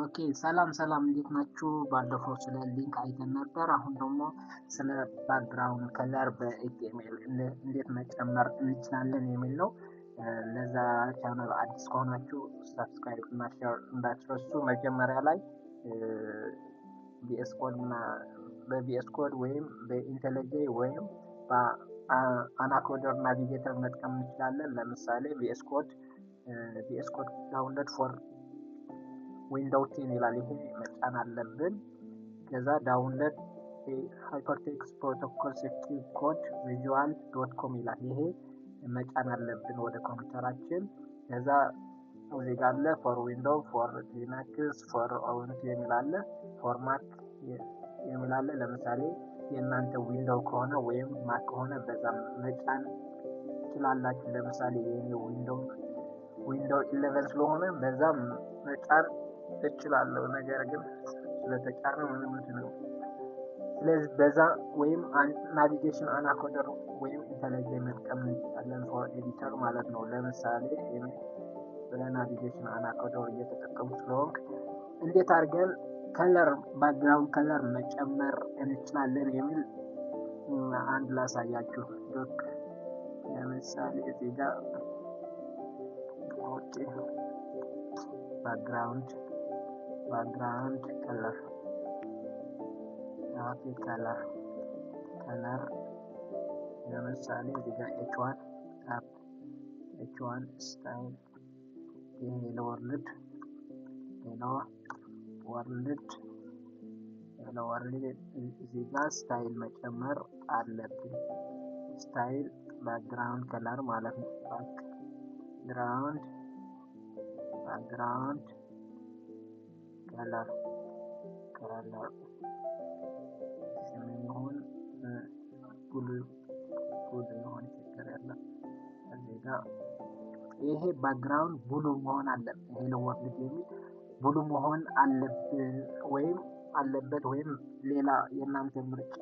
Okay፣ ሰላም ሰላም፣ እንዴት ናችሁ? ባለፈው ስለ link አይተን ነበር። አሁን ደግሞ ስለ background color በ HTML እንዴት መጨመር እንችላለን የሚል ነው። ለዛ ቻናል አዲስ ከሆናችሁ subscribe እና share እንዳትረሱ። መጀመሪያ ላይ VS Code እና በ VS Code ወይም በ IntelliJ ወይም በ Anaconda Navigator መጠቀም እንችላለን። ለምሳሌ VS Code download for Window 10 ይላል። ይሄ መጫን አለብን። ከዛ download Hypertext Protocol Secure Code Visual.com ይላል። ይሄ መጫን አለብን ወደ ኮምፒውተራችን። ከዛ እዚህ ጋር አለ for Window፣ for Linux፣ for Ubuntu የሚል አለ፣ for Mac የሚል አለ። ለምሳሌ የእናንተ Window ከሆነ ወይም Mac ከሆነ በዛ መጫን ትችላላችሁ። ለምሳሌ የኔ Window 11 ስለሆነ በዛ መጫን እችላለሁ። ነገር ግን ስለተጫነ ምንም እንትን ነው። ስለዚህ በዛ ወይም navigation Anaconda ወይም IntelliJ መጠቀም እንችላለን for editor ማለት ነው። ለምሳሌ እኔ በ navigation Anaconda እየተጠቀምኩ ስለሆንክ እንዴት አድርገን color background color መጨመር እንችላለን የሚል አንድ ላሳያችሁ። Doc ለምሳሌ እዚህ ጋር okay background color፣ okay፣ color ለምሳሌ እዚህ ጋር H1 tab H1 style ይሄ hello world፣ hello world፣ hello world። እዚህ ጋር style መጨመር አለብን። Style background color ማለት ነው። Background color ምን ይሁን? Blue ይሁን፣ ችግር የለም። እዚህ ጋር ይሄ background blue መሆን አለበት። Hello world የሚል blue መሆን አለበት ወይም አለበት ወይም ሌላ የእናንተ ምርጫ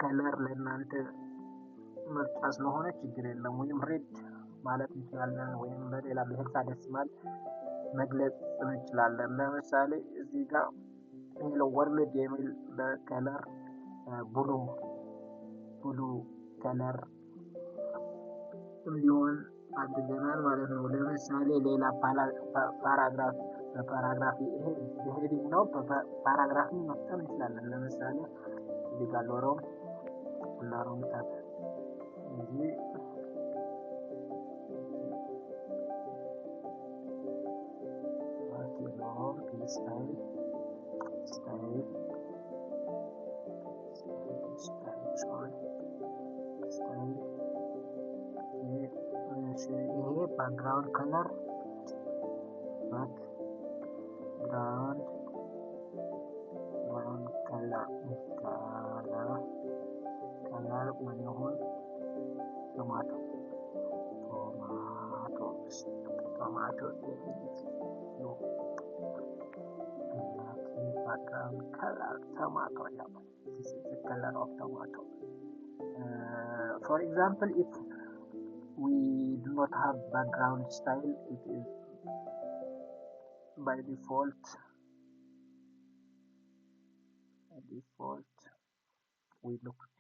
color ለእናንተ ምርጫ ስለሆነ ችግር የለም። ወይም red ማለት እንችላለን፣ ወይም በሌላ በ hexadecimal መግለጽ እንችላለን። ለምሳሌ እዚህ ጋር hello world የሚል በ color blue color እንዲሆን አድርገናል ማለት ነው። ለምሳሌ ሌላ paragraph፣ በ paragraph ይሄ በ heading ነው። በ paragraph መፍጠር እንችላለን። ለምሳሌ እዚህ ጋር lorem tab እዚህ lorem style style, sorry, style። ይሄ background color፣ background color ምን ይሁን? Tomato tomato ነው። Background color tomato. Yeah, this is the color of tomato. For example, if we do not have background style, it is by default we look